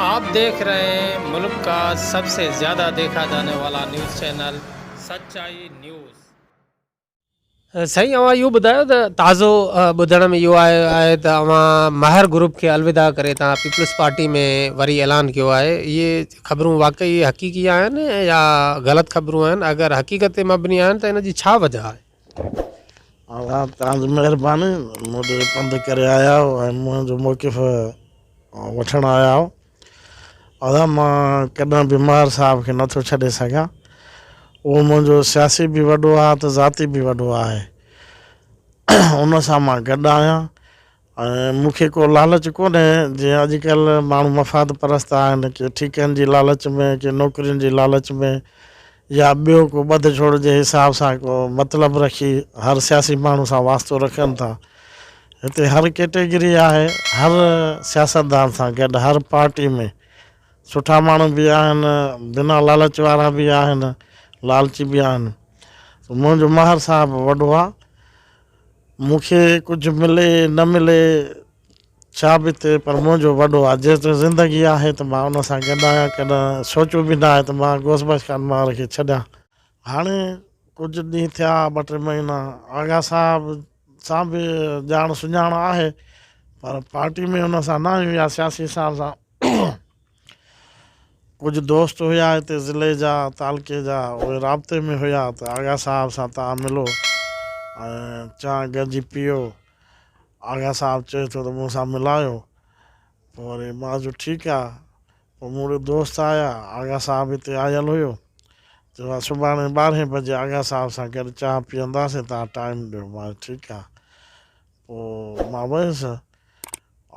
آپ ديک رهي هين ملڪ ڪا سب سي زياده ديکا جاني والا نيوز چينل سچائي نيوز. سائين اوهان اهو ٻڌايو ته تازو ٻڌڻ ۾ اهو آيو آهي ته اوهان ماهر گروپ کي الوداع ڪري توهان پيپلز پارٽي ۾ وري اعلان ڪيو آهي اهي خبرون واقعي حقيقي آهن يا غلط خبرون آهن اگر حقيقت تي مبني آهن ته ان جي ڇا وجه آهي؟ اوهان توهان جي مهرباني مون ڏي پنڌ ڪري آيا آهيو ۽ منهنجو موقف وٺڻ آيا آهيو. ادا مان ڪڏهن به مهر صاحب کي نٿو ڇڏي سگهان. اهو منهنجو سياسي به وڏو آهي ته ذاتي به وڏو آهي. ان سان مان گڏ آهيان ۽ مون کي ڪو لالچ ڪونهي جيئن اڄڪلهه ماڻهو مفاد پرست آهن ڪي ٺيڪن جي لالچ ۾ ڪي نوڪرين جي لالچ ۾ يا ٻيو ڪو ٻڌ ڇوڙ جي حساب سان ڪو مطلب رکي هر سياسي ماڻهو سان واسطو رکن ٿا. هتي هر ڪيٽيگري آهي، هر سياستدان سان گڏ هر پارٽي ۾ سٺا ماڻهو به آهن، بنا لالچ وارا به آهن، لالچي به آهن. منهنجو مهر صاحب وڏو آ، مون کي ڪجهه ملي نه ملي ڇا به ٿئي پر منهنجو وڏو آ، جيستائين زندگي آهي ته مان ان سان گڏ آهيان، ڪڏهن سوچيو به نه آهي ته مان غوث بخش خان مهر کي ڇڏيان. هاڻي ڪجهه ڏينهن ٿيا، ٻه ٽي مهينا، آغا صاحب سان به ڄاڻ سڃاڻ آهي پر پارٽي ۾ ان سان نه آهيون يا سياسي حساب سان ڪجهه دوست هيا هتي ضلعي جا تعلقي جا اهي رابطي ۾ هيا ته آغا صاحب سان توهان ملو ۽ چانهه گڏجي پيئو آغا صاحب چئي ٿو ته مون سان ملايو پوء وري مان چيو ٺيڪ آهي پوء مون ڏي دوست آيا، آغا صاحب هتي آيل هيو، چيو آ سڀاڻي ٻارهين بجي آغا صاحب سان گڏ چانهه پيئنداسين، توهان ٽائيم ڏيو، مان چيو ٺيڪ آ، پوء مان ويس،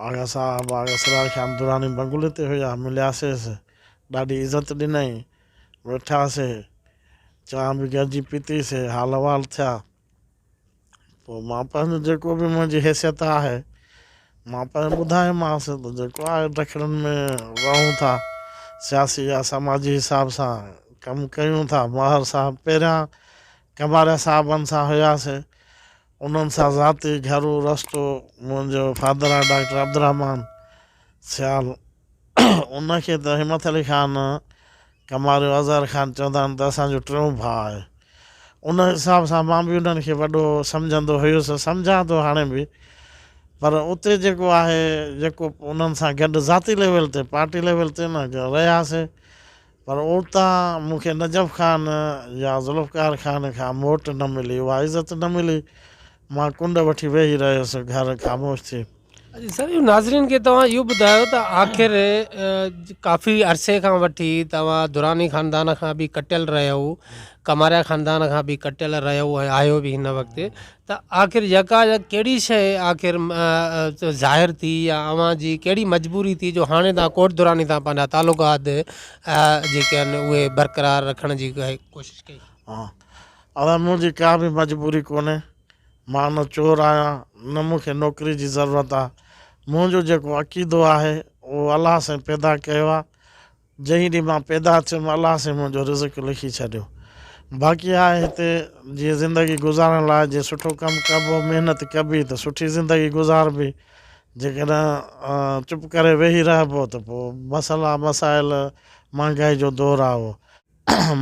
آغا صاحب آغا سراج خان دراني بنگلي تي هيا، ملياسيس، ڏاڍي عزت ڏنائين، ويٺاسي، چانهه به گڏجي پيتيسي، حال احوال ٿيا. پوء مان پنهنجو جيڪو به منهنجي حيثيت آهي مان پنهنجو ٻڌايومانس ته جيڪو آهي ڏکڙن ۾ رهون ٿا سياسي يا سماجي حساب سان ڪم ڪيون ٿا مهر صاحب پهريان ڪماريا صاحبن سان هياسي انهن سان ذاتي گهرو رستو منهنجو فادر آهي ڊاڪٽر عبدالرحمان سيال ان کي ته همت علي خان ڪماريو اظهر خان چوندا آهن ته اسان جو ٽيون ڀاء آهي. ان حساب سان مان به انهن کي وڏو سمجهندو هيس، سمجهان ٿو هاڻي به، پر اتي جيڪو آهي جيڪو انهن سان گڏ ذاتي ليول تي پارٽي ليول تي نه رهياسي پر اتان مون کي نجف خان يا ذوالفقار خان کان موٽ نه ملي، اها عزت نه ملي، مان ڪنڊ وٺي ويهي رهيس گهر خاموش ٿي. سر اهو ناظرين کي توهان اهو ٻڌايو ته آخر ڪافي عرصي کان وٺي توهان دراني خاندان کان به ڪٽيل رهيو ڪماريا خاندان کان به ڪٽيل رهيو ۽ آهيو به هن وقت ته آخر يڪا يڪ ڪهڙي شيء آخر ظاهر ٿي يا اوهان جي ڪهڙي مجبوري ٿي جو هاڻي توهان ڪوٽ دراني تان پنهنجا تعلقات جيڪي آهن اهي برقرار رکڻ جي ڪوشش ڪئي. ها ادا منهنجي ڪا به مجبوري ڪونهي مان نه چور آهيان، نه مون کي نوڪري جي ضرورت آ. منهنجو جيڪو عقيدو آهي، اهو الله سائين پيدا ڪيو آ. جنهن ڏينهن مان پيدا ٿيم، الله سائين منهنجو رزق لکي ڇڏيو. باقي آهي هتي جيئن زندگي گذارڻ لاء جي سٺو ڪم ڪبو، محنت ڪبي ته سٺي زندگي گذاربي. جيڪڏهن چپ ڪري ويهي رهبو ته پوء مسئلا مسائل، مهانگائي جو دور آ اهو.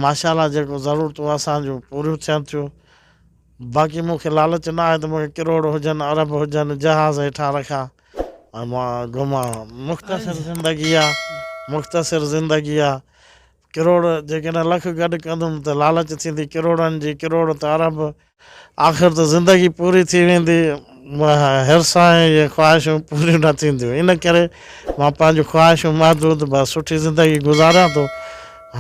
ماشاء الله جيڪو ضرورتون اسان جون پوريون ٿين ٿيون باقي مون کي لالچ نه آهي ته مون کي ڪروڙ هجن ارب هجن جهاز هيٺان رکان ۽ مان گهمان مختصر زندگي آ مختصر زندگي آ ڪروڙ جيڪڏهن لک گڏ ڪندم ته لالچ ٿيندي ڪروڙن جي ڪروڙ ته ارب آخر ته زندگي پوري ٿي ويندي، حرص ۽ اهي خواهشون پوريون نه ٿينديون. ان ڪري مان پنهنجون خواهشون محدود بس سٺي زندگي گذاريان ٿو.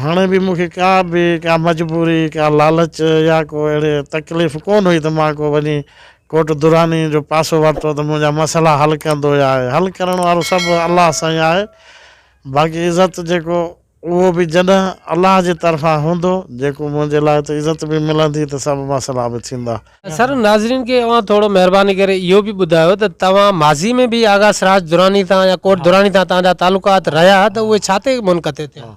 هاڻي به مون کي ڪا به ڪا مجبوري، ڪا لالچ يا ڪو اهڙي تڪليف ڪونه هئي ته مان ڪو وڃي ڪوٽ دراني جو پاسو ورتو ته منهنجا مسئلا حل ڪندو يا حل ڪرڻ وارو سڀ الله سائين آهي. باقي عزت جيڪو اهو به جڏهن الله جي طرفان هوندو، جيڪو منهنجي لاء ته عزت به ملندي ته سڀ مسئلا به ٿيندا. سر ناظرين کي اوهان ٿورو مهرباني ڪري اهو به ٻڌايو ته توهان ماضي ۾ به آغا سراج دراني سان يا ڪوٽ دراني سان توهان جا تعلقات رهيا ته اهي ڇا تي منقطع ٿيا؟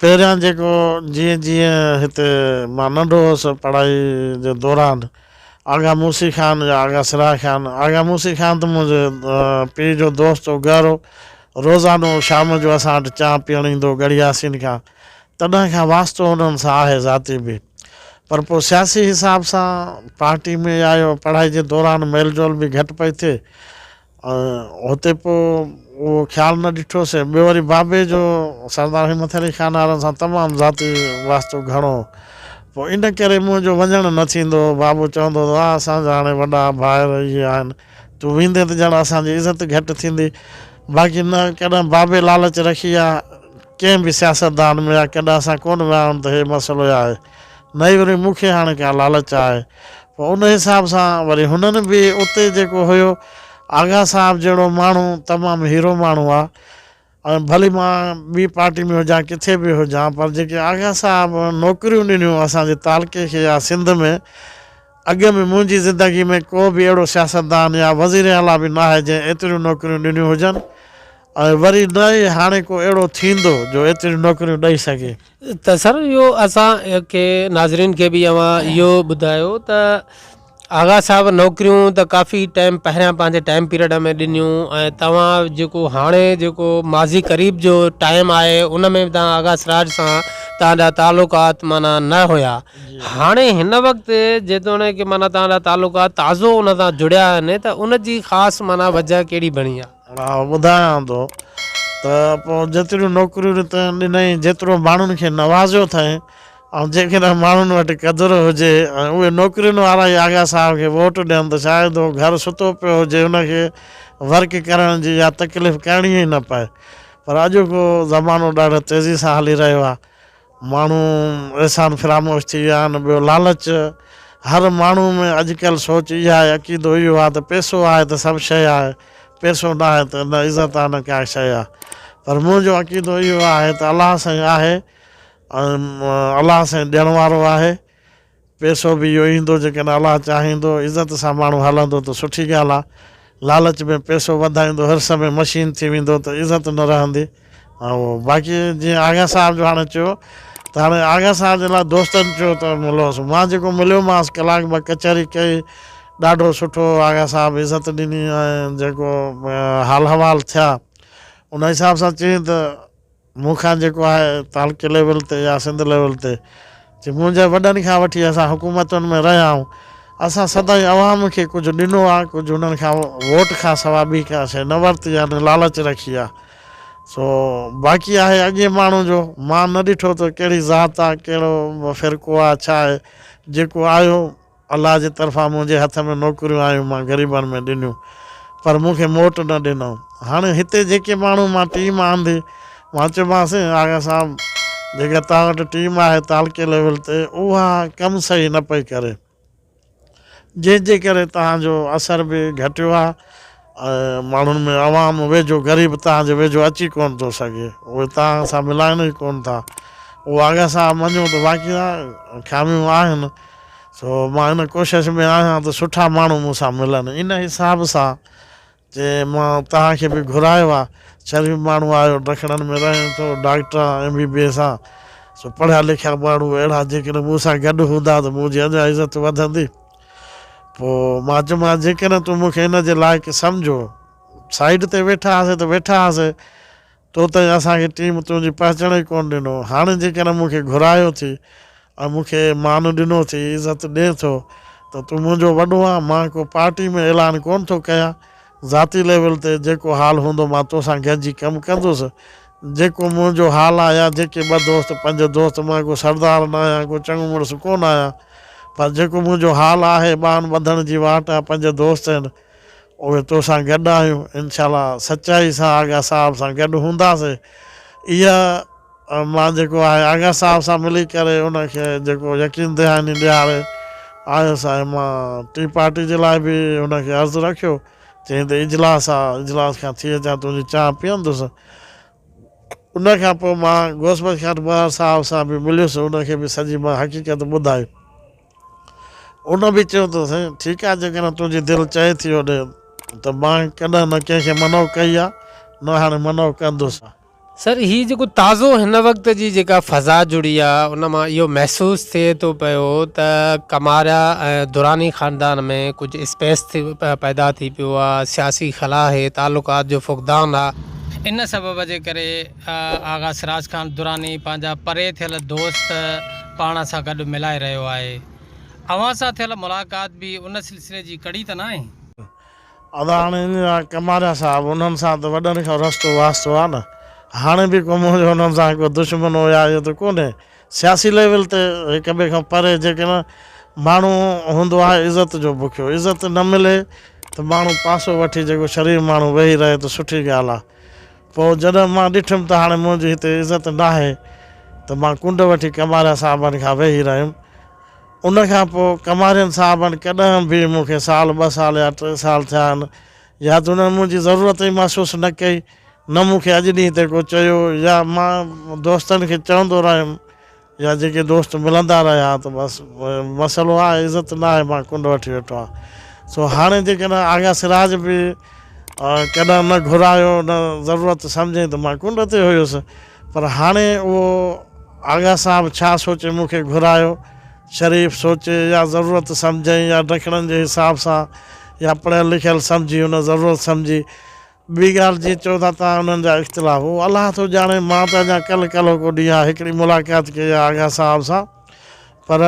پهريان جيڪو جيئن جيئن هتي مان ننڍو هوس پڙهائي جي دوران آغا موسي خان يا آغا سراج خان، آغا موسي خان ته منهنجي پيء جو دوست هو گهرو. روزانو شام جو اسان وٽ چانهه پيئڻ ايندو هو ڳڙهي ياسين کان. تڏهن کان واسطو انهن سان آهي ذاتي به. پر پوء سياسي حساب سان پارٽي ۾ آيو، پڙهائي جي دوران ميل جول به گهٽ پئي ٿئي ۽ هتي پوء اهو خيال نه ڏٺوسين. ٻيو وري بابي جو سردار همت علي خان وارن سان تمام ذاتي واسطو گهڻو هو. پوء ان ڪري منهنجو وڃڻ نه ٿيندو هو. بابو چوندو هو ته اسان جا هاڻي وڏا ڀائر اهي آهن، تون ويندين ته ڄڻ اسان جي عزت گهٽ ٿيندي. باقي نه ڪڏهن بابي لالچ رکي آ ڪنهن به سياستدان ۾ يا ڪڏهن اسان ڪونه ويا آهيون ته هي مسئلو آهي. نه ئي وري مون کي هاڻي ڪا لالچ آهي. پوء ان حساب سان وري هنن به اتي جيڪو هيو آغا صاحب جهڙو ماڻهو تمام هيرو ماڻهو آ ۽ ڀلي مان ٻي پارٽي ۾ هجان ڪٿي به هجان پر جيڪي آغا صاحب نوڪريون ڏنيون اسان جي تعلقي کي يا سنڌ ۾ اڳ ۾ منهنجي زندگي ۾ ڪو به اهڙو سياستدان يا وزير اعليٰ به ناهي جنهن ايتريون نوڪريون ڏنيون هجن ۽ وري نه ئي هاڻي ڪو اهڙو ٿيندو جو ايتريون نوڪريون ڏئي سگهي. ته سر اهو اسان کي ناظرين کي به اوهان اهو ٻڌايو ته آغا صاحب نوڪريون ته ڪافي ٽائيم پهريان پنهنجي ٽائيم پيريڊ ۾ ڏنيون ۽ توهان جيڪو هاڻي جيڪو ماضي قريب جو ٽائيم آهي ان ۾ به توهان آغا سراج سان توهان جا تعلقات معنيٰ نه هيا هاڻي هن وقت جيتوڻيڪ معنيٰ توهان جا تعلقات تازو ان سان جڙيا آهن ته ان جي خاص معنيٰ وجه ڪهڙي بڻي آهي؟ آء ٻڌايان ٿو ته پوء جيتريون نوڪريون ڏنائين، جيترو ماڻهن کي نوازيو اٿائين ۽ جيڪڏهن ماڻهن وٽ قدر هجي ۽ اهي نوڪرين وارا ئي آغا صاحب کي ووٽ ڏين ته شايد هو گهر ستو پيو هجي ان کي ورڪ ڪرڻ جي يا تڪليف ڪرڻي ئي نه پئي پر اڄوڪو زمانو ڏاڍو تيزي سان هلي رهيو آهي. ماڻهو احسان فراموش ٿي ويا آهن، ٻيو لالچ هر ماڻهو ۾ اڄڪلهه سوچ اها آهي، عقيدو اهو آهي ته پئسو آهي ته سڀ شيء آهي، پئسو نه آهي ته نه عزت آهي نه ڪا شيء آهي. پر منهنجو عقيدو اهو آهي ته الله سائين آهي ۽ الله سائين ڏيڻ وارو آهي. پئسو به اهو ايندو جيڪڏهن الله چاهيندو، عزت سان ماڻهو هلندو ته سٺي ڳالهه آهي، لالچ ۾ پئسو وڌائيندو، حرص ۾ مشين ٿي ويندو ته عزت نه رهندي. اهو باقي جيئن آغا صاحب جو هاڻي چيو ته هاڻي آغا صاحب جي لاء دوستن چيو ته ملوس، مان جيڪو مليومانس ڪلاڪ ٻه ڪچهري ڪئي، ڏاڍو سٺو آغا صاحب عزت ڏني ۽ جيڪو حال احوال ٿيا ان حساب سان چيائين ته مون کان جيڪو آهي تعلقي ليول تي يا سنڌ ليول تي چي منهنجي وڏن کان وٺي اسان حڪومتن ۾ رهيا آهيون اسان سدائين عوام کي ڪجهه ڏنو آهي ڪجهه انهن کان ووٽ کان سوا ٻي ڪا شيء نه ورتي آهي نه لالچ رکي آهي سو باقي آهي اڳئين ماڻهو جو مان نه ڏٺو ته ڪهڙي ذات آهي ڪهڙو فرقو آهي ڇا آهي جيڪو آيو الله جي طرفان منهنجي هٿ ۾ نوڪريون آيون مان غريبن ۾ ڏنيون پر مون کي موٽ نه ڏنائون. هاڻي هتي جيڪي ماڻهو مان ٽيم آندي مان چيومانس آغا صاحب جيڪا توهان وٽ ٽيم آهي تعلقي ليول تي اها ڪم صحيح نه پئي ڪري جنهن جي ڪري توهان جو اثر به گهٽيو آهي ۽ ماڻهن ۾ عوام ويجهو غريب توهان جي ويجهو اچي ڪونه ٿو سگهي اهي توهان سان ملائن ئي ڪونه ٿا اهو آغا صاحب مڃيو ته واقعي خاميون آهن سو مان ان ڪوشش ۾ آهيان ته سٺا ماڻهو مون سان ملن. ان حساب سان چي مان توهان کي به گهرايو آ. شريف ماڻهو آهيو، ڊکڻن ۾ رهين ٿو، ڊاڪٽر آن، ايم بي بي ايس آن. سو پڙهيا لکيا ماڻهو اهڙا جيڪڏهن مون سان گڏ هوندا ته منهنجي اڃا عزت وڌندي. پوء مان چيومانس جيڪڏهن تون مون کي ان جي لائق سمجهو. سائيڊ تي ويٺا هئاسين ته ويٺا هئاسين. تو تائين اسان کي ٽيم تنهنجي پهچڻ ئي ڪونه ڏنو. هاڻي جيڪڏهن مون کي گهرايو ٿي ۽ مون کي مان ڏنو ٿي، عزت ڏين ٿو ته تون منهنجو وڏو آن، مان ڪو پارٽي ۾ اعلان ڪونه ٿو ڪيان، ذاتي ليول تي جيڪو حال هوندو مان توسان گڏجي ڪم ڪندس. جيڪو منهنجو حال آ يا جيڪي ٻه دوست پنج دوست، مان ڪو سردار نه آهيان، ڪو چڱو مڙس ڪونه آهيان، پر جيڪو منهنجو حال آهي، ٻانهن ٻڌڻ جي واٽ آ، پنج دوست آهن، اهي تو سان گڏ آهيون انشاء الله سچائي سان آغا صاحب سان گڏ هونداسين اها مان جيڪو آهي آغا صاحب سان ملي ڪري ان کي جيڪو يقين دهاني ڏياري آيس ۽ مان ٽي پارٽي جي لاء به ان کي عرض رکيو چيائين ته اجلاس آ اجلاس کان ٿي اچان تنهنجي چانهه پيئندس ان کان پوء مان غوث بخش خان مهر صاحب سان به مليس ان کي به سڄي مان حقيقت ٻڌائي. ان به چيو ته سائين ٺيڪ آهي جيڪڏهن تنهنجي دل چئي ٿي اوڏي ته مان ڪڏهن نه ڪنهن کي منع ڪئي آهي نه هاڻي منع ڪندس. سر هي جيڪو تازو هن وقت جي جيڪا فضا جڙي آ ان مان اهو محسوس ٿئي ٿو پيو ته ڪماريا ۽ دراني خاندان ۾ ڪجهه اسپيس پيدا ٿي پيو آ سياسي خلا آهي تعلقات جو فقدان آ. ان سبب جي ڪري آغا سراج خان دراني پنهنجا پري ٿيل دوست پاڻ سان گڏ ملائي رهيو آهي. اوهان سان ٿيل ملاقات به ان سلسلي جي ڪڙي ته ناهي؟ ادا هاڻي ان جا ڪماريا صاحب انهن سان ته وڏن کان رستو واسطو آ نه هاڻي به ڪو منهنجو انهن سان ڪو دشمنو يا اهو ته ڪونهي سياسي ليول تي هڪ ٻئي کان پري جيڪڏهن ماڻهو هوندو آهي عزت جو بکيو عزت نه ملي ته ماڻهو پاسو وٺي جيڪو شريف ماڻهو ويهي رهي ته سٺي ڳالهه آ پوء جڏهن مان ڏٺم ته هاڻي منهنجي هتي عزت ناهي ته مان ڪنڊ وٺي ڪماريا صاحبن کان ويهي رهيم ان کان پوء ڪمارين صاحبن ڪڏهن به مون کي سال ٻه سال يا ٽي سال ٿيا آهن يا ته انهن منهنجي ضرورت ئي محسوس نه ڪئي نه مون کي اڄ ڏينهن تي ڪو چيو يا مان دوستن کي چوندو رهيم يا جيڪي دوست ملندا رهيا ته بس مسئلو آهي عزت نه آهي مان ڪنڊ وٺي ويٺو آهيان سو هاڻي جيڪڏهن آغا سراج به ڪڏهن نه گهرايو نه ضرورت سمجهي ته مان ڪنڊ تي هيس پر هاڻي اهو آغا صاحب ڇا سوچي مون کي گهرايو، شريف سوچي يا ضرورت سمجهئين يا ڊکڻن جي حساب سان يا پڙهيل لکيل سمجهي هن ضرورت سمجهي. ٻي ڳالهه جيئن چئو ٿا تان انهن جا اختلاف اهو الله ٿو ڄاڻي مان ته اڃا ڪلهه ڪلهوڪو ڏينهن آهي هڪڙي ملاقات ڪئي آهي آغا صاحب سان پر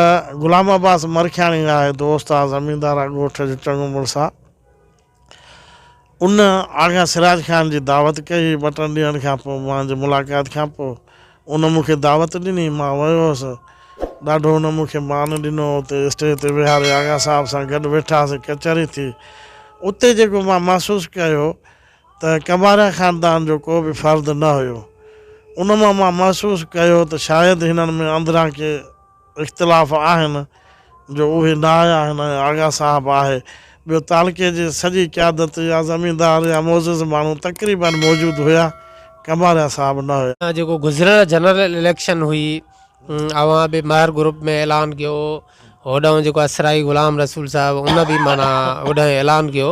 غلام عباس مرکياڻي آهي دوست آهي زميندار آهي ڳوٺ جو چڱو مڙس آهي. ان آغا سراج خان جي دعوت ڪئي، ٻه ٽن ڏينهن کان پوء مان جي ملاقات کان پوء ان مون کي دعوت ڏني، مان ويو هوس، ڏاڍو ان مون کي مان ڏنو، اتي اسٽيج تي ويهاري آغا صاحب سان گڏ ويٺاسين، ڪچهري ٿي، اتي جيڪو مان محسوس ڪيو ته ڪماريا خاندان جو ڪو به فرد نه هيو، ان مان مان محسوس ڪيو ته شايد هنن ۾ اندران ڪي اختلاف آهن جو اهي نه آيا آهن ۽ آغا صاحب آهي. ٻيو تعلقي جي سڄي قيادت يا زميندار يا معزز ماڻهو تقريباً موجود هيا، ڪماريا صاحب نه هيا. جيڪو گذريل جنرل اليڪشن هئي اوهان به مهر گروپ ۾ اعلان ڪيو هوڏانهن جيڪو اسرائي غلام رسول صاحب ان به معنيٰ هوڏانهن اعلان ڪيو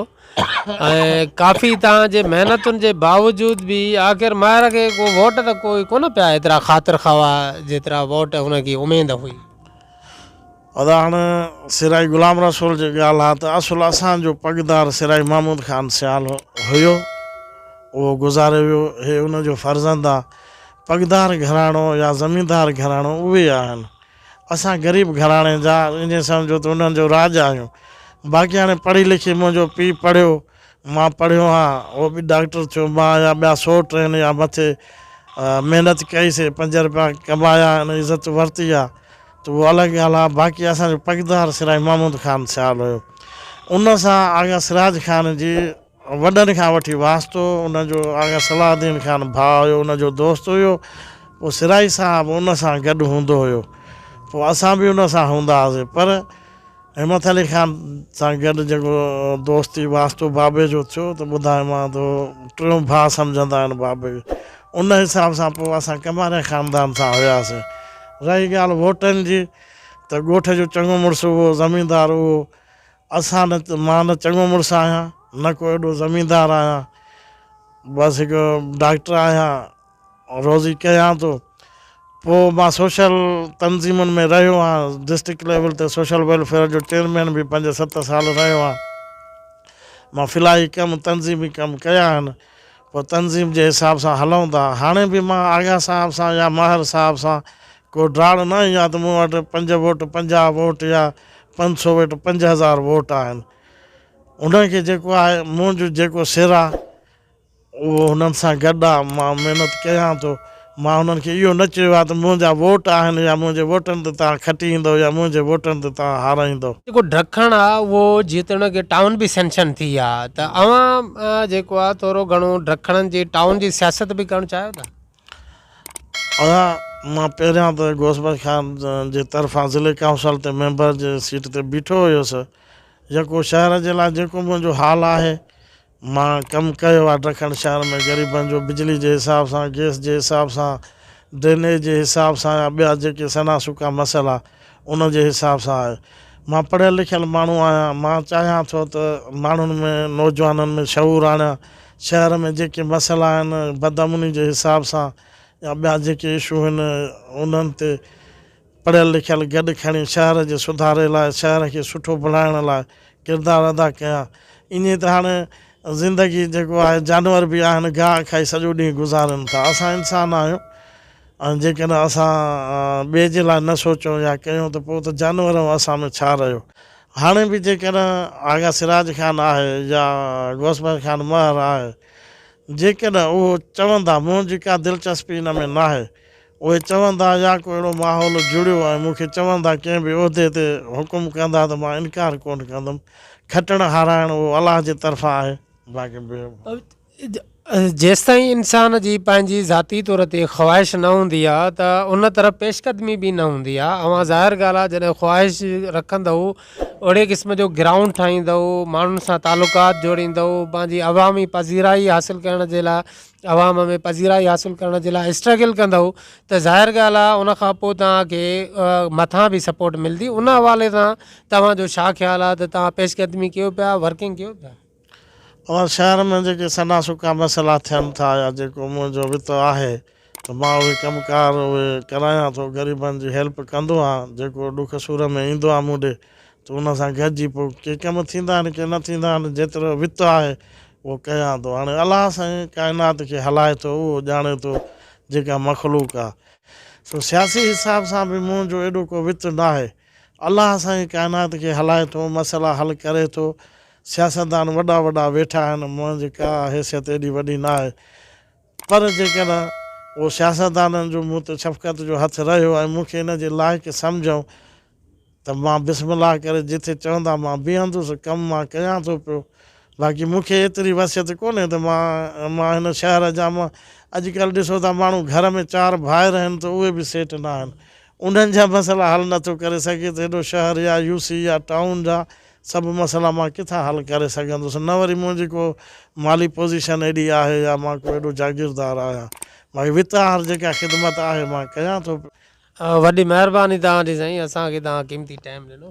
۽ ڪافي توهان جي محنتن جي باوجود به آخر ماهر کي ڪو ووٽ ته ڪوئي ڪونه پيا ايترا خاطر خواهه جيترا ووٽ هن کي اميد هئي. ادا هاڻ سرائي غلام رسول جي ڳالهه آ ته اصل اسان جو پڳدار سرائي محمود خان سيال هيو اهو گذاري ويو هي ان جو فرزند آ پڳدار گهراڻو يا زميندار گهراڻو اهي آهن اسان غريب گهراڻي جا ائين سمجهو ته انهن جو راڄ آهيون. باقي هاڻي پڙهي لکي منهنجو پيء پڙهيو، مان پڙهيو هان، اهو به ڊاڪٽر ٿيو، مان يا ٻيا سوٽ آهن يا مٿي محنت ڪئي سي پنج رپيا ڪمايا آهن عزت ورتي آ ته اهو الڳ ڳالهه آ باقي اسان جو پڳدار سرائي محمود خان سيال هيو ان سان آغا سراج خان جي وڏن کان وٺي واسطو ان جو آغا صلاح الدين خان ڀاء هيو ان جو دوست هيو پوء سرائي صاحب ان سان گڏ هوندو هيو پوء اسان به ان سان هوندا هئاسين پر همت علي خان سان گڏ جيڪو دوستي واسطو بابي جو ٿيو ته ٻڌايومانء ته ٽيون ڀاء سمجهندا آهن بابي کي ان حساب سان پوء اسان ڪماريا خاندان سان هياسين رهي ڳالهه ووٽن جي ته ڳوٺ جو چڱو مڙس اهو زميندار اهو اسان نه ته مان نه چڱو مڙس آهيان، نه ڪو ايڏو زميندار آهيان، بس هڪ ڊاڪٽر آهيان، روزي ڪيان ٿو. پوء مان سوشل تنظيمن ۾ رهيو آهيان، ڊسٽرڪٽ ليول تي سوشل ويلفيئر جو چيئرمين به پنج ست سال رهيو آهيان. مان فلاحي ڪم، تنظيمي ڪم ڪيا آهن. پوء تنظيم جي حساب سان هلون ٿا. هاڻي به مان آغا صاحب سان يا ماهر صاحب سان ڪو ڊاڙ نه هئي آ ته مون وٽ پنج ووٽ، 50 ووٽ يا 500 ووٽ، 5000 ووٽ آهن. انهن کي جيڪو آهي منهنجو جيڪو سر آ اهو هنن سان گڏ آ. مان محنت ڪيان ٿو. مان هنن کي اهو نه چيو آ ته منهنجا ووٽ آهن يا منهنجي ووٽن تي توهان کٽي ايندؤ يا منهنجي ووٽن تي توهان هارائيندؤ. جيڪو ڊکڻ آ اهو جيتوڻيڪ ٽائون به سينشن ٿي آ ته اوهان جيڪو آ ٿورو گهڻو ڊکڻن جي ٽائون جي سياست به ڪرڻ چاهيو ٿا؟ ادا مان پهريان ته غوث بخش خان جي طرفان ضلعي ڪائونسل تي ميمبر جي سيٽ تي بيٺو هيس جيڪو شهر جي لاء جيڪو منهنجو حال آهي مان ڪم ڪيو آ ڊکڻ شهر ۾ غريبن جو بجلي جي حساب سان گئس جي حساب سان ڊرينيج جي حساب سان يا ٻيا جيڪي سنا سڪا مسئلا ان جي حساب سان آهي مان پڙهيل لکيل ماڻهو آهيان مان چاهيان ٿو ته ماڻهن ۾ نوجوانن ۾ شعور آڻيان شهر ۾ جيڪي مسئلا آهن بدامني جي حساب سان يا ٻيا جيڪي اشو آهن انهن تي پڙهيل لکيل گڏ کڻي شهر جي سڌاري لاء شهر کي سٺو بڻائڻ لاء ڪردار ادا ڪيان. ائين ته هاڻي زندگي جيڪو آهي جانور به آهن گاهه کائي سڄو ڏينهن گذارين ٿا اسان انسان آهيون ۽ جيڪڏهن اسان ٻئي جي لاء نه سوچون يا ڪيون ته پوء ته جانور ۽ اسان ۾ ڇا رهيو. هاڻي به جيڪڏهن آغا سراج خان آهي يا غوث بخش خان مهر آهي جيڪڏهن اهو چوندا منهنجي ڪا دلچسپي ان ۾ ناهي اهي چوندا يا ڪو اهڙو ماحول جڙيو ۽ مون کي چوندا ڪنهن به عهدي تي حڪم ڪندا ته مان انڪار ڪونه ڪندم. کٽڻ هارائڻ اهو الله جي طرفان آهي باقي ٻيو. جيستائين انسان جي پنهنجي ذاتي طور تي خواهش نه هوندي آ ته ان طرف پيش قدمي به نه هوندي آ. اوهان ظاهر ڳالهه آ جڏهن خواهش رکندؤ اهڙي قسم جو گرائونڊ ٺاهيندؤ ماڻهن سان تعلقات جوڙيندؤ پنهنجي عوامي پذيرائي حاصل ڪرڻ جي لاء عوام ۾ پذيرائي حاصل ڪرڻ جي لاء اسٽرگل ڪندؤ ته ظاهر ڳالهه آ ان کان پوء توهان کي مٿان به سپورٽ ملندي ان حوالي سان توهان جو ڇا خيال آ ته توهان پيش قدمي ڪيو پيا ورڪنگ ڪيو پيا. اوهان شهر ۾ جيڪي سنها سڪا مسئلا ٿين ٿا يا جيڪو منهنجو وت آهي ته مان اهي ڪم ڪار اهي ڪرايان ٿو غريبن جي هيلپ ڪندو آهيان جيڪو ڏک سور ۾ ايندو آهي مون ڏي ته ان سان گڏجي پوء ڪي ڪم ٿيندا آهن ڪي نه ٿيندا آهن جيترو وت آهي اهو ڪيان ٿو هاڻي الله سائين ڪائنات کي هلائي ٿو اهو ڄاڻي ٿو جيڪا مخلوق آهي سو سياسي حساب سان به منهنجو ايڏو ڪو وت ناهي الله سائين ڪائنات کي هلائي ٿو مسئلا حل ڪري ٿو سياستدان وڏا وڏا ويٺا آهن منهنجي ڪا حيثيت ايڏي وڏي ناهي پر جيڪڏهن اهو سياستدانن جو مون تي شفقت جو هٿ رهيو ۽ مون کي ان جي لائق سمجهيائون ته مان بسم الله ڪري جٿي چوندا مان بيهندس، ڪم مان ڪيان ٿو پيو. باقي مون کي ايتري وسعت ڪونهي ته مان مان هن شهر جا مان اڄڪلهه ڏسو ٿا ماڻهو گهر ۾ چار ڀائر آهن ته اهي به سيٽ نه آهن انهن جا مسئلا حل نٿو ڪري سگهي ته هيڏو شهر يا يو سي يا ٽائون جا سڀ مسئلا مان ڪٿان حل ڪري سگهندس، نه وري منهنجي ڪو مالي پوزيشن ايڏي آهي يا مان ڪو ايڏو جاگيردار آهيان. باقي وت آهر جيڪا خدمت آهي مان ڪيان ٿو پيو. وڏي مهرباني توهان جي سائين اسان کي توهان قيمتي ٽائيم ڏنو.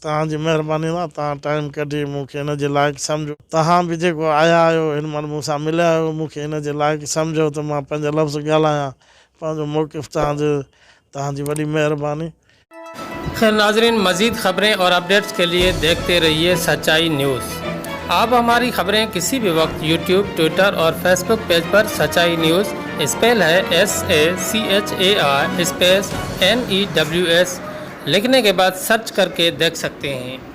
توهان جي مهرباني ادا توهان ٽائيم ڪڍي مون کي ان جي لائق سمجهو. توهان به جيڪو آيا آهيو هن مهل مون سان مليا آهيو مون کي ان جي لائق سمجهو ته مان پنج لفظ ڳالهايان پنهنجو موقف توهان جي توهان جي وڏي مهرباني. خير ناظرين مزيد خبرين اور اپڊيٽس کے لئے ديکھتي رھيي سچائي نيوز آپ ھماري خبرين ڪسي بھي وقت يوٽيوب ٽوئٽر اور فيسبوڪ پيج پر سچائي نيوز اسپيل ھي S A C H A I space N E W S لکھني کے بعد سرچ ڪر ڪي ديکھ سکتي ھين.